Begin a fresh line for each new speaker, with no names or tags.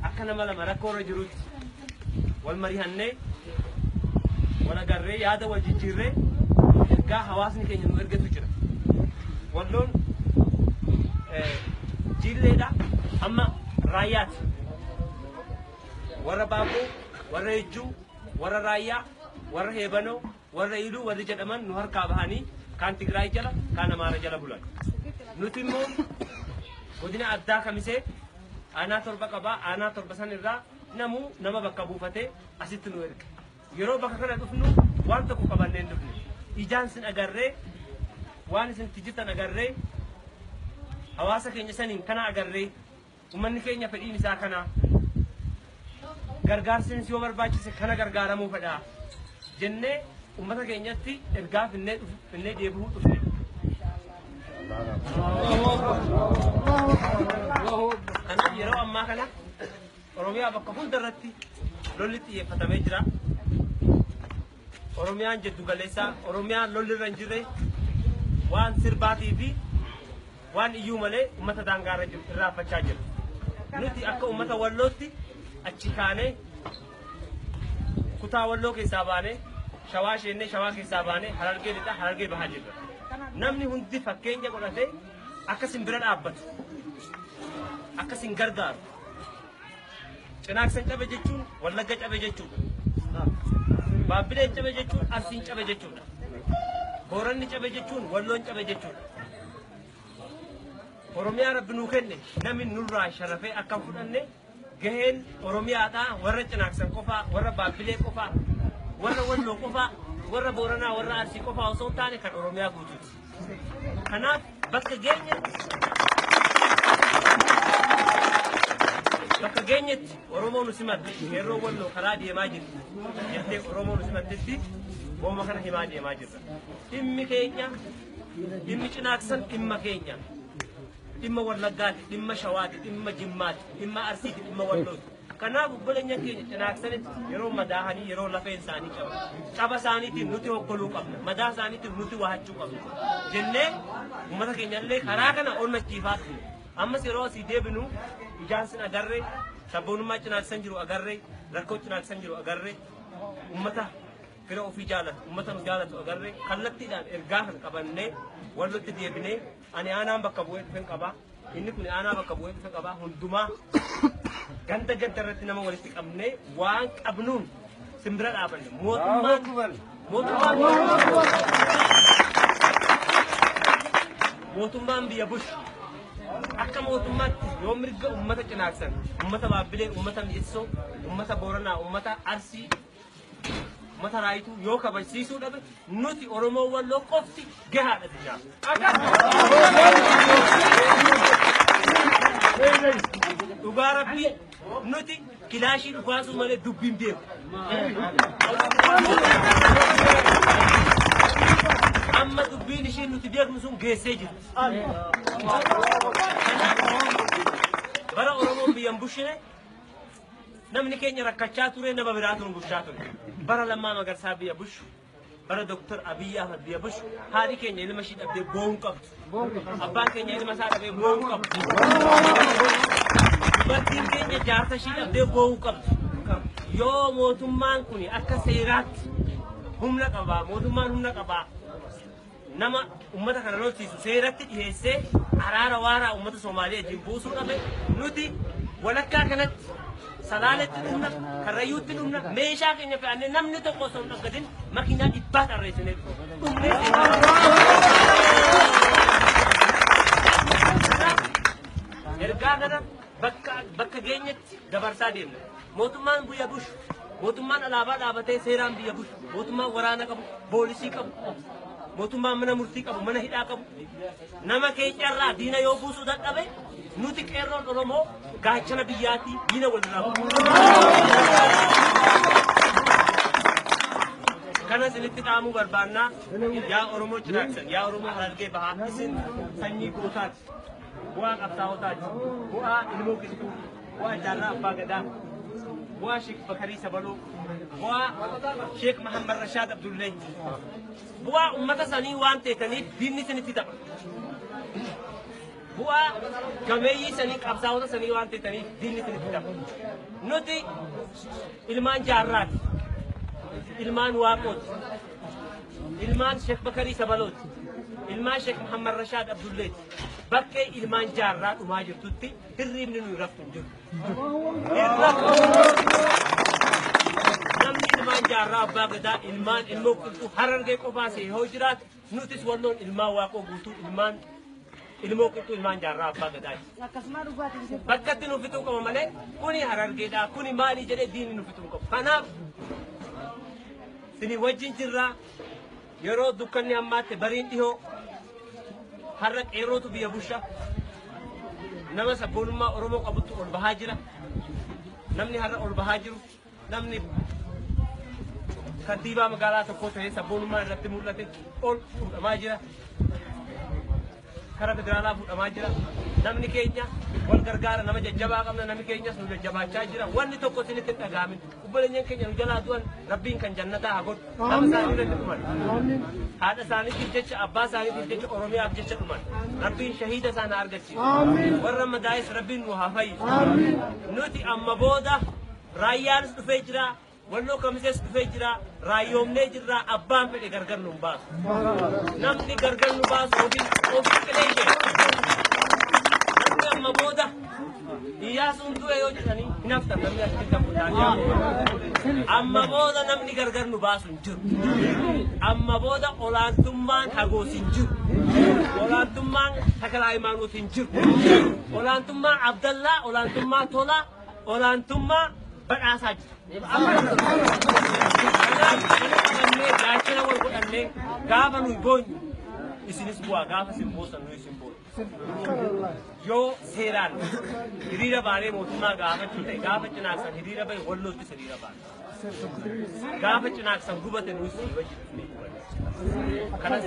Akka nama lama rakkoo irra jirutti wal marihannee, wal agarree, yaada wal jijjiirree ergaa hawaasni keenya nu ergatu jira. Walloon Jiilleedha amma Raayyaati. Warra Baabboo, warra Ejjuu, warra Raayyaa, warra Heebanoo, warra Iluu warri jedhaman nu harkaa bahanii kaan Tigraay jala, kaan Amaara jala bulan. Nuti immoo godina addaa Kamisee aanaa 7 qabaa, aanaa 7 san irraa namuu nama bakka buufatee asitti nu erge. Yeroo bakka kana dhufnu waan tokko qabannee hin dhufne. Ijaan sin agarree, waan isin itti jirtan agarree, hawaasa keenya saniin kana agarree, uummanni keenya fedhiin isaa kana, gargaarsinis yoo barbaachise kana gargaaramuu fedha jennee uummata keenyatti ergaa finnee finnee deebi'uu dhufne. Kanaaf yeroo ammaa kana Oromiyaa bakka hunda irratti lolli xiyyeeffatamee jira. Oromiyaan jiddu galeessaa, Oromiyaan lolli irra hin jirre waan sirbaatii fi waan iyyuu malee uummata daangaa irra jiru irraanfachaa jira. Nuti akka uummata Wallootti achi kaanee kutaa Walloo keessaa baanee Shawaa sheennee Shawaa keessaa baanee Harargee lixaa Harargee bahaa jirra. Namni hundi fakkeenya godhatee akka isin bira dhaabbatu, akka isin gargaaru. Cinaaksan cabe jechuun Wallagga cabe jechuudha. Baabbileen cabe jechuun Arsiin cabe jechuudha. Booranni cabe jechuun Walloon cabe jechuudha. Oromiyaa Rabbi nuu kenne namni nurraa sharafee akka hin fudhanne gaheen Oromiyaadhaa warra Cinaaksan qofaa, warra Baabbilee qofaa, warra Walloo qofaa, warra Booranaa, warra Arsii qofaa osoo hin taane kan Oromiyaa guutuuti. Kanaaf bakka geenyetti Oromoo nu simatte, qeerroo Walloo karaa deemaa jirti jettee Oromoo nu simattetti wooma kana himaa deemaa jirra. Dhimmi keenya, dhimmi Cinaaksan dhimma keenya. Dhimma Wallaggaati, dhimma Shawaati, dhimma Jimmaati, dhimma Arsiiti, dhimma Wallooti. Kanaaf obboleeyyan keenya Cinaaksanitti yeroo madaahanii, yeroo lafeen isaanii caba, caba isaaniitiin nuti hokkoluu qabna, madaa isaaniitiin nuti wahachuu qabna jennee uummata keenya illee karaa kana onnachiifaa dhufne. Ammas yeroo asii deebinu ijaan sin agarre, sabboonummaa Cinaaksan jiru agarre, rakkoo Cinaaksan jiru agarre, uummata fira ofii jaalatu, uummata nu jaalatu agarre, kallattiidhaan ergaa kana qabannee Wallotti deebinee ani aanaan bakka bu'ee dhufen qaba. Inni kun aanaa bakka bu'ee dhufe qaba. Hundumaa ganda ganda irratti nama walitti qabnee waan qabnuun simbira dhaabanne. Mootummaan biyya bushu akka mootummaatti yoo mirga uummata Cinaaksan, uummata Baabbilee, uummata Mi'eessoo, uummata Booranaa, uummata Arsii, uummata Raayituu yoo kabajsiisuu dhabe nuti Oromoo Walloo qofti gahaadha biyyaaf. Dhugaa Rabbii nuti kilaashii dhukaasuu malee dubbiin beeku. Amma dubbiin ishiin nuti beeknu sun geessee jirti. Bara Oromoon biyyan bushine namni keenya rakkachaa ture, nama biraatu nu bulchaa ture. Bara Lammaa Magarsaa biyya bushu, bara Dr. Abiyyi Ahmad biyya bushu, haadhi keenya ilma ishii dhabdee boo'uu qabdu. Abbaan keenya ilma isaa dhabee boo'uu qabdu. Dubartiin keenya jaarsa ishii dhabdee boo'uu qabdu. Yoo mootummaan kun akka seeraatti humna qabaa, mootummaan humna qabaa, nama ummata kana lolchiisu seeratti dhiheessee araara waaraa ummata Somaalee wajjin buusuu dhabe nuti walakkaa kanatti Salaaletti dhumna, Karrayyuutti dhumna, meeshaa keenya fe'annee namni tokko osoo hin dhaggatin makiinaa dhibbaa tarreessinee dhumnee. Ergaa kana bakka geenyetti dabarsaa deemna. Mootummaan biyya bushu, mootummaan alaabaa dhaabatee seeraan biyya bushu, mootummaan waraana qabu, poolisii qabu, mootummaan mana murtii qabu, mana hidhaa qabu, nama keenyarraa diina yoo buusuu dadhabe nuti qeerroon Oromoo gaachana biyyaatii diina walirraa buusu. Kana isinitti dhaamuu barbaannaa, yaa Oromoo Cinaaksan, yaa Oromoo Harargee Bahaa, isin sanyii gootaati, bu'aa qabsaa'otaati, bu'aa ilmoo qilxuu, bu'aa Jaarraa Abbaa Gadaa, bu'aa Sheek Bakarii Sabaloo, bu'aa Sheek Mahammad Rashaad Abdullee, bu'aa ummata sanii waan teetaniif diinni isinitti tapha. Bu'aa gameeyyii sanii qabsaa'ota sanii waan ta'aniif diinni isinitti tapha. Nuti ilmaan jaarraati. Ilmaan waaqooti. Ilmaan Sheekh Bakarii Sabalooti. Ilmaan Sheekh Muhammad Rashaad Abdulleeti. Bakkee ilmaan jaarraa dhumaa jirtutti hirriibni nuyi raftu hin jiru. Hin raftu. Namni ilmaan jaarraa abbaa gadaa ilmaan ilmoo qilxuu Harargee qofaa see yoo jiraatu nutis Walloon ilmaan waaqoo guutuu ilmaan ilmoo qilxuu ilmaan jaarraa abbaa gadaati. Bakkatti nu fixuu qaba malee kuni Harargeedha kuni maali jedhee diinni nu fixuu qabu. Kanaaf isinii wajjin jirraa yeroo dukkanni ammaatti bariin dhihoo har'a qeerrootu biyya busha nama sabboonummaa Oromoo qabutti ol bahaa jira. Namni har'a ol bahaa jiru namni kantiibaa magaalaa tokkoo ta'ee sabboonummaa irratti mul'ate ol fuudhamaa jira. Kara federaalaa fuudhamaa jira. Namni keenya wal gargaara nama jajjabaa qabna namni keenyas nu jajjabaachaa jira. Wanni tokko isinitti hin dhaga'amin. Obboleeyyan keenya nu jalaa du'an Rabbiin kan jannataa haa godhu. Nama isaanii irratti dhuman. Haadha isaaniitiif jecha abbaa isaaniitiif jecha Oromiyaaf jecha dhuman. Rabbiin shahiida isaan haa argachiisu. Warra madaa'es Rabbiin nu haa fayyisu. Nuti amma booda raayyaanis dhufee jira. Walloo Kamisees dhufee jira. Raayyoomnee jirra. Abbaan fedhe gargar nu hin baasu. Namni gargar nu baasu ofii ofii qilee ishee. Namni amma booda Iyyaasuun du'e yoo jedhanii hin haftan namni asitti hafu taatee. Amma booda namni gargar nu baasu hin jiru. Amma booda olaantummaan Hagoos hin jiru. Olaantummaan Takala Hayimaanoot hin jiru. Olaantummaa Abdallaa, olaantummaa Tolaa, olaantummaa Badhaasaa jira. Kanaaf wal qabannee gaachana wal godhannee gaafa nuyi boonyu isinis bu'aa gaafa isin boosan nuyi isin boonyu. Yoo seeraan hiriira baanee mootummaa gaafachuu ta'e gaafa Cinaaksan hiriira bahe Walloottis hiriira baana. Gaafa Cinaaksan gubate nuyi isin wajjin dhufnee gubanna. Kanas